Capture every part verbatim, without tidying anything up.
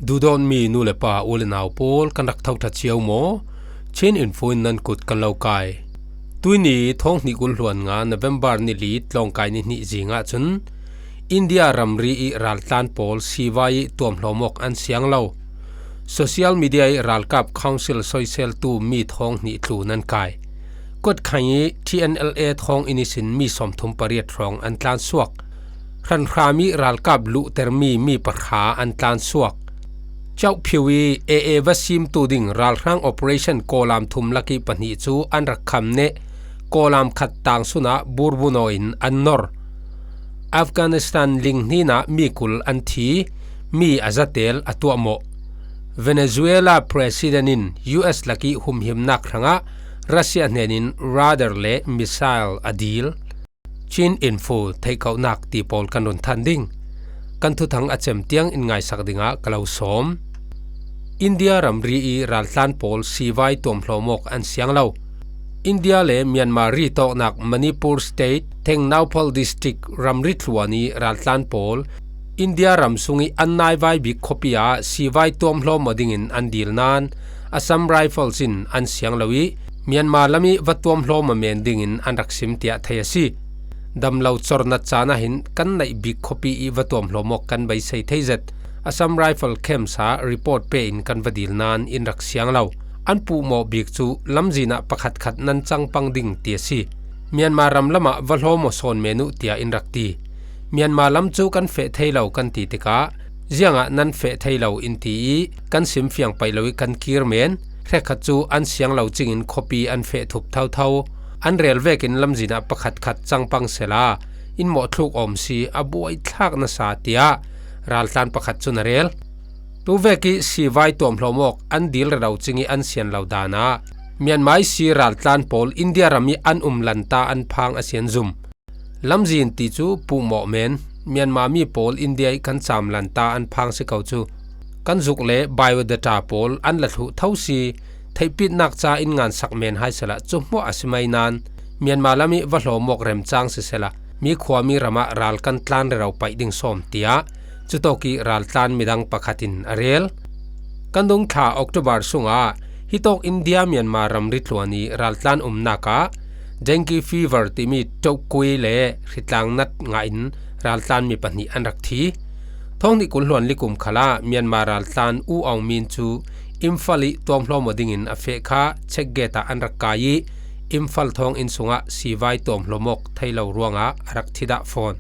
Duhdawtmi nu le pa u le nau pawl, kan rak thotha cio maw? Chin Info in nan kut kan lo kai. Tuini thawng hnih kul hluan nga November ni li tlawngkai ni hnih zing ahcun India ramri i raltlan pawl sivai i tuamhlawm awk an siang lo. Social media i ralkap council soiseltu mi thawng hnih tlun an kai. Kuat Khaing i T N L A thawng in ihsin mi sawmthum pariat hrawng an tlansuak. Hranhram i ralkap luhtermi mi pahra an tlansuak. Chauh Phiu i A A va simtu ding ralhrang operation kawlam thum lak i pahnih cu an rak kham neh. Kawlam khat tangsun ah burbunaw in an nor. Afghanistan ling hnin ah mi kul an thi, mi a zatel a tuahmawh. Venezuela President in U S lak i humhimnak hrangah Russia hnen in radar le missile a dil. Chin Info theihkauhnak ti pawl kan run than ding. Kan thuthang a cem tiang in ngaisak dingah ka lo sawm. India ramri i raltlan pawl sivai tuamhlawm awk an siang lo. India le Myanmar ri tawknak Manipur State Tengnoupal District ramri tluan i raltlan pawl India ram sung i an naivai bik khuapi ah sivai tuamhlawm aw dingin an dil nain Assam Rifles in an siang lo i Myanmar lam i va tuamhlawm aw men dingin an rak sim tiah thei a si. Damlo cornat caan ah hin kan naih bik khuapi i va tuamhlawm awk kan beisei thei zet. Assam Rifle camps ah report pe in kan va dil nain in rak siang lo. An puhmawh bik cu lamzin ah pakhatkhat nan cangpang ding ti a si. Myanmar ram lamah va hlawm aw sawn men uh tiah in rak ti. Myanmar lam cu kan feh thei lo kan ti tikah, ziangah nan feh thei lo in ti i kan simfiang paih lo i kan kir men. Hrekkhat cu an siang lo cingin khuapi an feh thup thotho. An rel vekin lamzin ah pakhatkhat cangpang sehla in mawhthluk awm si a buaithlak nasa tiah raltlan pakhat cun a rel. Tuvek i sivai tuamhlawm awk an dil rero cing i an sian lo dan ah Myanmar i si raltlan pawl India ram i an um lanta an phang a sian zum. Lamzin ti cu puhmawh men, Myanmar mi pawl India i kan cam lanta an phang si ko cu. Kan zuk le biodata pawl an la thluh tho si, theihpitnak ca in ngansak men hai sehla, cu hmuah a si mai nain, Myanmar lam i va hlawm awk remcang sisehla, mi khuami ram ah ral kan tlan rero paih ding sawm tiah, cutawk i raltlan midang pakhat in a rel. Kan dungthla October sungah hitawk India Myanmar ramri tluan i raltlan umnak ah dengue fever timi ṭohkui le hritlang nat ngah in raltlan mi pahnih an rak thi. Thawng hnih kul hluan li kum khalah Myanmar raltlan U Aung Min cu Imphal i tuamhlawm aw dingin a feh kha check gate ah an rak kai i Imphal thawng inn sungah sivai tuamhlawm awk thei lo ruangah a rak thi dah fawn.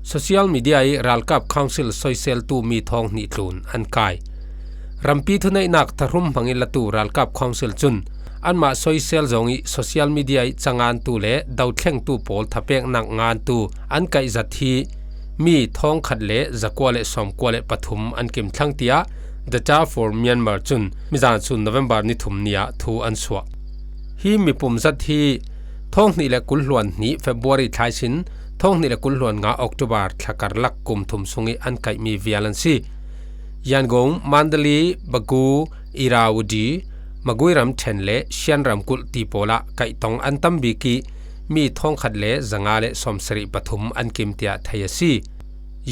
Social media i ralkap council soiseltu mi thawng hnih tlun an kai. Rampi thuneihnak thahrum hmang i latu ralkap council cun anmah soisel zong i social media i cangantu le dothlengtu pawl thapeknak ngantu an kaihzat hi mi thawngkhat le zakua le sawmkua le pathum an kimthlang tiah The Jar for Myanmar cun mizan sun November ni thum ni ah thu an suah. Hi mipum zat hi thawng hnih le kul hluan hnih February thlai sin thawng hnih le kul hluan nga October thla karlak kum thum sung i an kaihmi vial an si. Yangon, Mandalay, Bago, Irrawaddy, Magway ramṭhen le Shan ramkulh ti pawl ah kaihtong an tam bik i mi thawngkhat le zanga le sawmsarih pathum an kim tiah thei a si.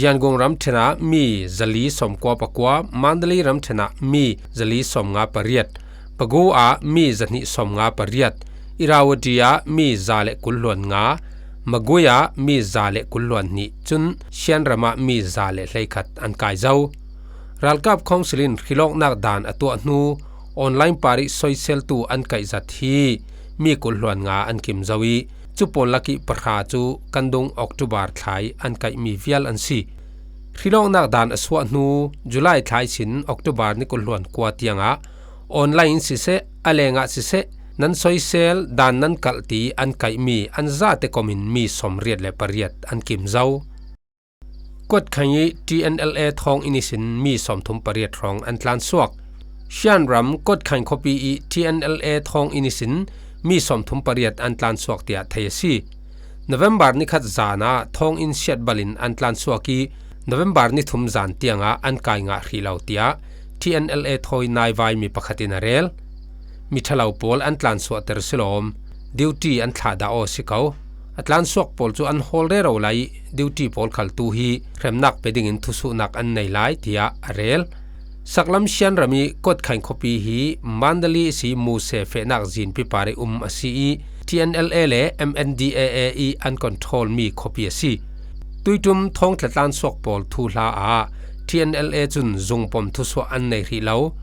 Yangon ramṭhen ah mi zali sawmkua pakua, Mandalay ramṭhen ah mi zali sawmnga pariat, Bago ah mi zahnih sawmnga pariat, Irrawaddy ah mi za le kul hluan nga, Magway ah mi za le kul hluan hnih, cun Shan ram ah mi za le hleikhat an kai zo. Ralkap council in hrilawknak dan a tuah hnu online par i soiseltu an kaihzat hi mi kul hluan nga an kim zo i cu pawl lak i pahra cu kan dung October thlai an kaihmi vial an si. Hrilawknak dan a suah hnu July thlai sin October ni kul hluan kua tiangah online in siseh, a lengah siseh, nan soisel dan nan kalh ti an kaihmi an zate kom in mi sawmriat le pariat an kim zo. Kuat Khaing i T N L A thawng in ihsin mi sawmthum pariat hrawng an tlansuak. Shan ram Kuat Khaing khuapi i T N L A thawng in ihsin mi sawmthum pariat an tlansuak tiah thei a si. November nikhat zan ah thawng in siatbal in an tlansuak i November ni thum zan tiangah an kai ngah hrih lo tiah T N L A thawi naivai mi pakhat in a rel. Mi ṭhalo pawl an tlansuahter si lawm, duty an thlah dah aw si ko. A tlansuak pawl cu an hawl rero lai i duty pawl khal tu hi hremnak pe dingin thusuhnak an nei lai tiah a rel. Saklam Shan ram i Kotkhang khuapi hi Mandalay i si Muse fehnak zinpi par i um a si i, T N L A le M N D A A i an control mi khuapi a si. Tuitum thawngtla tlansuak pawl thuhla ah T N L A cun zungpom thusuah an nei rih lo.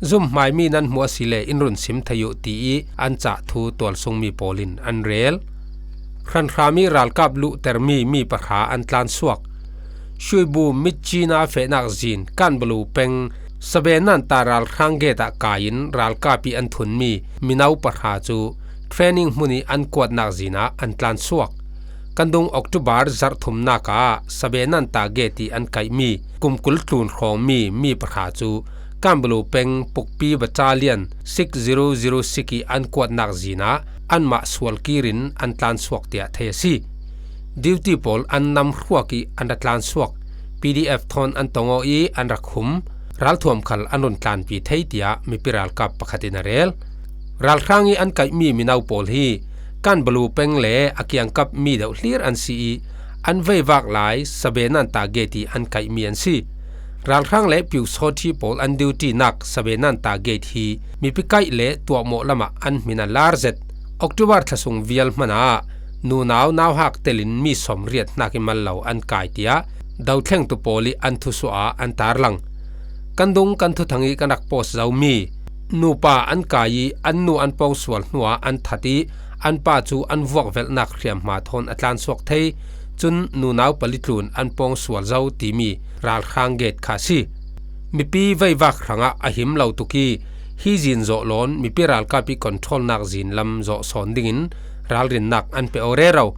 Zumhmai mi nan hmuh a si le in run sim thei uh ti i an cah thu tualsungmi pawl in an rel. Hranhram i ralkap luhtermi mi pahra an tlansuak. Shuibu Mitchina fehnak zin Kanbalu peng Sabenanta ralhrang gate ah kai in ralkap i an thunmi mino pahra cu training hmun i an kuatnak zin ah an tlansuak. Kan dung October zarh thumnak ah Sabenanta gate i an kaihmi kum kul tlun hrawngmi mi pahra cu Kanbalu peng Pukpi Battalion six zero zero six i an kuatnak zin ah anmah sual kir in an tlansuak tiah thei a si. Duty pawl an nam hruak i an ra tlansuak. P D F thawn an tong aw i an rak hum. Ralthuam khal an run tlanpi thei tiah mipi ralkap pakhat in a rel. Ralhrang i an kaihmi mino pawl hi Kanbalu peng le a kiangkap mi deuh hlir an si i an veivak lai Sabenanta gate i an kaihmi an si. Ralhrang le Pyusawthi pawl an duty nak Sabenanta gate hi mipi kaih le tuahmawh lamah an hmin a lar zet. October thlasung vial hmanah nunau nauhak telin mi sawmriat hnak i mal lo an kai tiah dothlengtu pawl i an thusuah ah an tarlang. Kan dung kan thuthang i kan rak post zomi nupa an kai i an nu an pawngsual hnuah an that i an pa cu an vuakvelhnak hriamhma thawn a tlansuak thei. Cun nunau pali tlun an pawngsual zo timi ralhrang gate kha a si. Mipi veivak hrangah a him lo tuk i hi zin zawh lawn mipi ralkap i controlnak zin lam zawh sawn dingin ralrinnak an pe aw rero.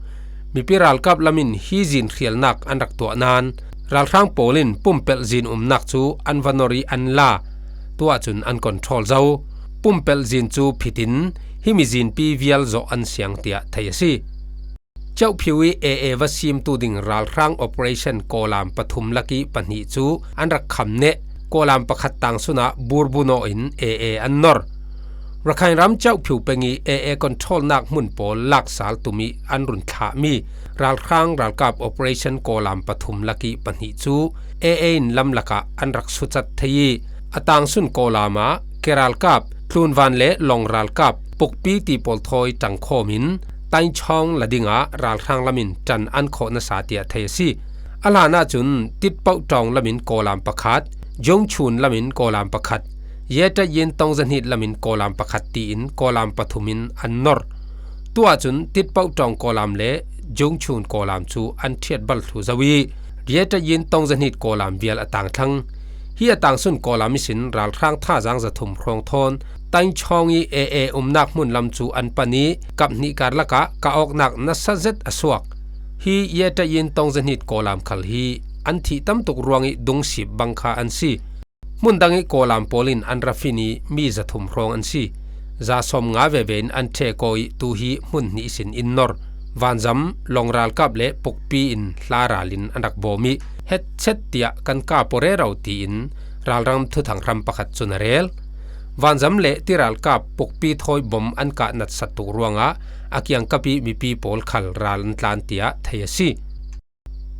Mipi ralkap lam in hi zin hrialnak an rak tuah nain ralhrang pawl in pumpelh zin umnak cu an va nor i an la. Tuah cun an control zo. Pumpelh zin cu phit in himi zinpi vial zawh an siang tiah thei a si. Kyaukphyu i A A va simtu ding ralhrang operation kawlam pathum lak i pahnih cu an rak kham neh. Kawlam pakhat tangsun ah burbunaw in A A an nor. Rakhine ram Kyaukphyu peng i A A controlnak hmun pawl laksal tum i an run thlahmi ralhrang ralkap operation kawlam pathum lak i pahnih cu A A in lamlak ah an rak sucat thei i a tangsun kawlam ah ke ralkap, tlunvan le long ralkap, pukpi ti pawl thawi ṭangkhawm in Tainchawng la dingah ralhrang lam in ṭan an khawh nasa tiah thei a si. A hlan ahcun Titpoh ṭawng lam in kawlam pakhat, Jungchun lam in kawlam pakhat, Yetayin Tongzanhit lam in kawlam pakhat tiin kawlam pathum in an nor. Tuah cun Titpoh ṭawng kawlam le Jungchun kawlam cu an ṭhiat bal thlu zo i Yetayin Tongzanhit kawlam vial a tangthlang. Hi a tangsun kawlam ihsin ralhrang thazaang zathum hrawng thawn Tainchawng i A A umnak hmun lam cu an pan i kap hnih karlak ah kah awknak nasa zet a suak. Hi Yetayin Tongzanhit kawlam khal hi an thih tam tuk ruang i dungsip bang kha an si. Hmun dang i kawlam pawl in an ra fin i mi zathum hrawng an si. Za sawm nga veve in an ṭhek aw i tu hi hmun hnih sin in nor. Vanzam, long ralkap le pukpi in hla ral in an rak bawm i hetchet tiah kan kap aw rero tiin ralram thuthang hram pakhat cun a rel. Vanzam le ti ralkap pukpi thawi bom an kah natsat tuk ruangah a kiangkap i mipi pawl khal ral an tlan tiah thei a si.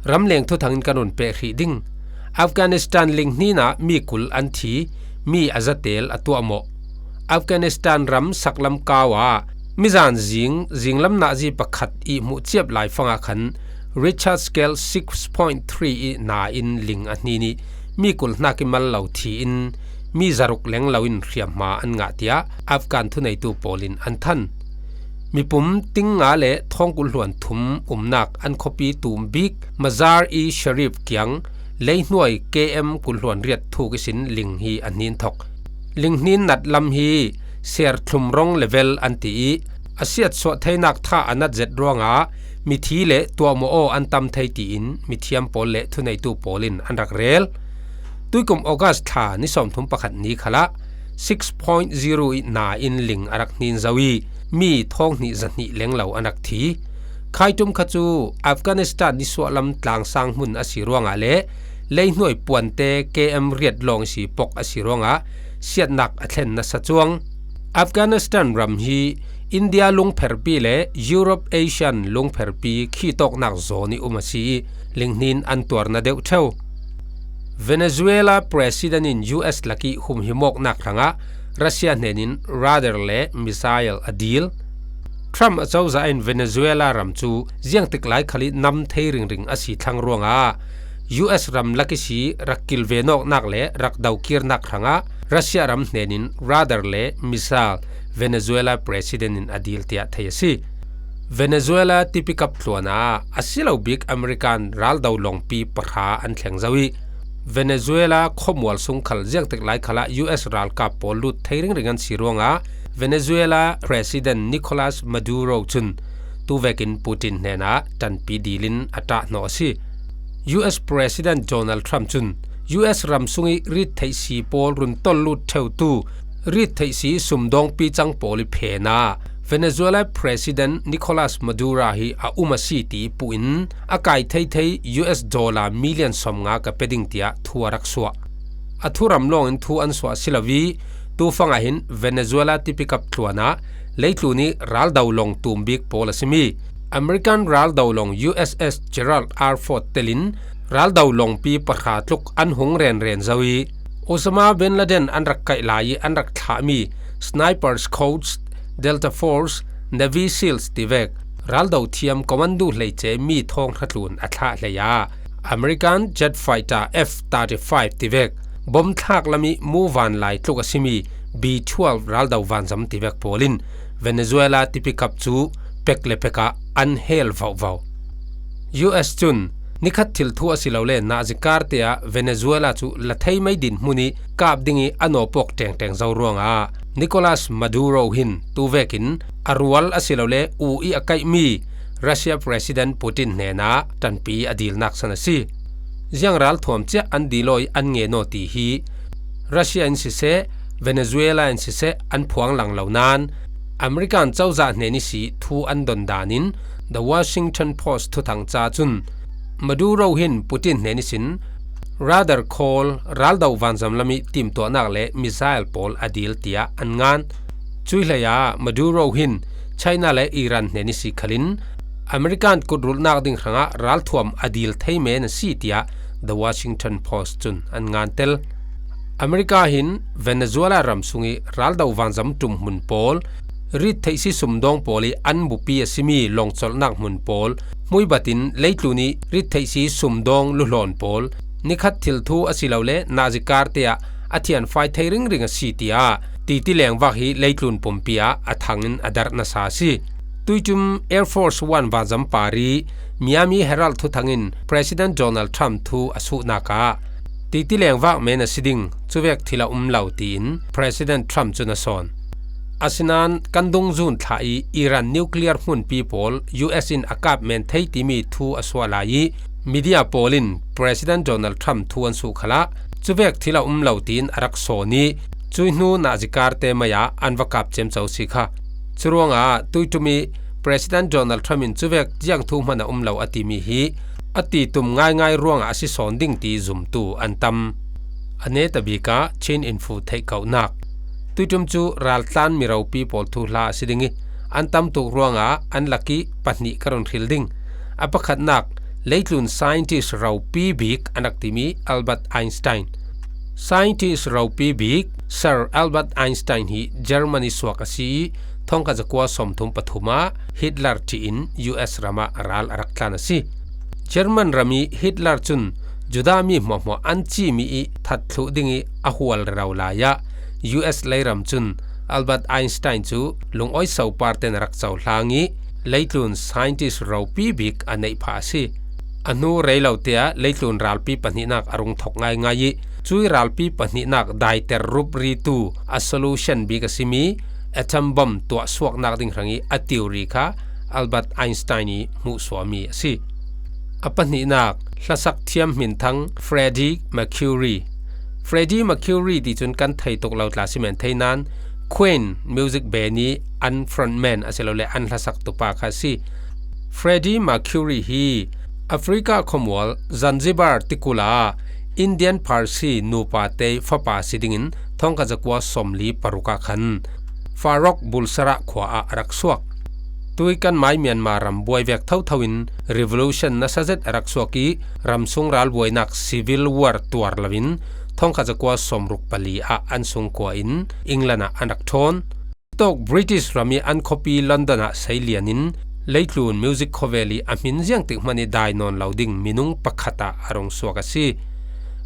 Ramleng thuthang in kan run peh hrih ding. Afghanistan linghnin ah mi kul an thi, mi a zatel a tuahmawh. Afghanistan ram saklam kau ah mizan zing, zinglam nazi pakhat i hmuh ciap lai fangah khan Richter scale six point three i na in ling a hnin i mi kul hnak i mal lo thi in mi zaruk leng lo in hriamhma an ngah tiah Afghan thuneitu pawl in an than. Mipum ting nga le thawng kul hluan thum umnak an khuapi tum bik Mazar-i-Sharif kiang leihnuai K M kul hluan riat thuk ihsin ling hi a hnin thok. Linghnin nat lam hi serthlum rong level an ti i a siatsuah theinak tha a nat zet ruangah mithi le tuahmawh aw an tam thei tiin mithiam pawl le thuneitu pawl in an rak rel. Tuikum August thla ni sawmthum pakhat ni khalah six point zero i na in ling a rak hnin zo i mi thawng hnih zahnih leng lo an rak thi. Khaitum kha cu Afghanistan nisuahlam tlangsang hmun a si ruangah le leihnuai puante K M riat lawng i si pok a si ruangah siatnak a thlen nasa cuang. Afghanistan ram hi India lungpherpi le Europe Asian lungpherpi khitawknak zawn i um a si i linghnin an tuarna deuh ṭheu. Venezuela President in U S laki humhimawknak hrangah Russia hnenin radar le missile a dil. Trump a cozah in Venezuela ram cu ziangtik lai khal ih nam thei ringring a si thlang ruangah U S ram laki si rak kilvenawknak le rak dokirnak hrangah Russia ram hnenin radar le missile Venezuela President in a dil tiah thei a si. Venezuela tipikap tluan ah a si lo bik American raldo lawngpi pahra an thleng zo ih Venezuela khuamual sung khal ziangtik lai khalah U S ralkap pawl lut thei ringring an si ruangah Venezuela President Nicolas Maduro cun tuvekin Putin hnenah ṭanpi dilin a ṭahhnawh a si. U S President Donald Trump cun U S ram sungih rit theihsi pawl run tollut ṭheutu rit theihsi sumdawngpi cang pawl ih phenah Venezuela President Nicolas Maduro hi a um a si ti puh in a kai theithei U S dollar million sawmnga ka pe ding tiah thu a rak suah. A thuram lawngin thu an suah si lo ih tufangah hin Venezuela tipikap tluanah leitlun ih raldo lawng tum bik pawl a simi American raldo lawng U S S Gerald R Ford telin raldo lawngpi pahra tluk an hung renren zo ih Osama bin Laden an rak kaih lai ih an rak thlahmi Snipers Codes, Delta Force, Navy SEALs tivek raldo thiam commando hleice mi thawng hratlun a thlah hlei ah American jet fighter F thirty-five tivek bom thlak lamih muvanlai tluk a simi B twelve raldo vanzam tivek pawl in Venezuela tipikap cu pek le pek ah an hel vauhvau. U S cun nikhat thil thu a si lo le nazi karte ah Venezuela cu la thei mai dinhmun ih kap ding ih a nawpawk ṭengṭeng zo ruangah Nicolas Maduro hin tuvekin a rual a si lo le u ih a kaihmi Russia President Putin hnenah ṭanpi a dilnak san a si. Ziang ralthuam ciah an dil aw ih an ngen aw ti hi Russia in siseh, Venezuela in siseh an phuang lang lo nain American cozah hnen ihsi thu an don danin The Washington Post thuthang ca cun Maduro hin Putin hnen ihsin radar call, raldo vanzam lamih timtuahnak le missile pawl a dil tiah an ngan. Cuih hlei ah Maduro hin China le Iran hnen ihsi khalin American kutrulhnak ding hrangah ralthuam a dil thei men a si tiah The Washington Post cun an ngantel. America hin Venezuela ram sungih raldo vanzam ṭum hmun pawl, rit theihsi sumdawng pawl ih an bupi a simi lawngcolhnak hmun pawl hmuibatin leitlun ih rit theihsi sumdawng luhlawn pawl nikhat thil thu a si lo le nazi karte ah a thianfai thei ringring a si tiah titi lengvak hi leitlun pumpi ah a thangin a darh nasa a si. Tuiṭum Air Force One vanzam par ih Miami Herald thuthang in President Donald Trump thu a suhnak ah titi lengvak men a si ding, cuvek thil a um lo tiin President Trump cun a sawn. Asinain kan dungzun thlah ih Iran nuclear hmunpi pawl U S in a kap men thei timi thu a suah lai ih media pawl in President Donald Trump thu an suh khalah cuvek thil a um lo tiin a rak sawn ih cuih hnu nazi karte mai ah an va kap ciamco si kha. Curuangah tuiṭum ih President Donald Trump in cuvek ziang thu hman a um lo a timi hi a titum ngaingai ruangah a si sawn ding ti zumtu an tam. A netabik ah Chin Info theih kauhnak. Tuiṭum cu raltlan miropi pawl thuhla a si ding ih an tam tuk ruangah an lak ih pahnih ka run hril ding. A pakhatnak leitlun scientist ropi bik an rak timi Albert Einstein. Scientist ropi bik Sir Albert Einstein hi Germany suak a si ih thongkhat zakua sawmthum pathum ah Hitler ṭhihin U S ram ah ral a rak tlan a si. German ram ih Hitler cun Judah mi hmuahhmuah an cimi ih that thluh ding ih a hual rero lai ah U S leiram cun Albert Einstein cu lungawi sopar tein a rak cohlang ih leitlun scientist ropi bik a neih phah a si. A hnu rei lo te ah leitlun ralpi pahnihnak a rung thok ngaingai ih cuih ralpi pahnihnak daiter rup ritu a solution bik a simi atom bomb tuah suaknak ding hrangih a theory kha Albert Einstein ih hmuhsuahmi a si. A pahnihnak hlasak thiam hminthang Freddie Mercury. Freddie Mercury ti cun kan thei tuk lo tla si men thei nain Queen music band ih an frontman a si lo le an hlasak tupa kha a si. Freddie Mercury hi Africa khuamual Zanzibar tikulh ah Indian Parsi nupa te fapa si dingin thongkhat zakua sawmli paruk ah khan Farrokh Bulsara khua ah a rak suak. Tui kan mai Myanmar ram buai vek thotho in revolution nasa zet a rak suak i, ramsung ralbuainak civil war tuar loin thongkhat zakua sawmruk pali ah an sungkua in England ah an rak ṭhawn. Tawk British ram i an khuapi London ah seilian in leitlun music khawvel i a hmin ziangtik hmanh i dai nawn lo ding minung pakhat ah a rung suak a si.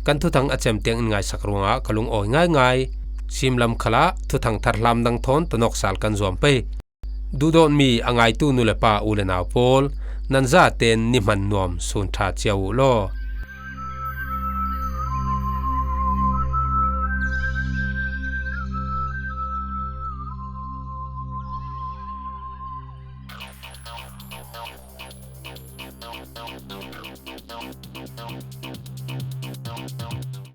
Kan thuthang a cem tiang in ngaisak ruangah ka lungawi ngaingai. Simlam khalah thuthang thar hlam dang thawn tonawk sal kan zuam pei. Duhdawtmi a ngaitu nu le pa u le nau pawl, nan zaten ni hman nuam sun ṭha cia uh law.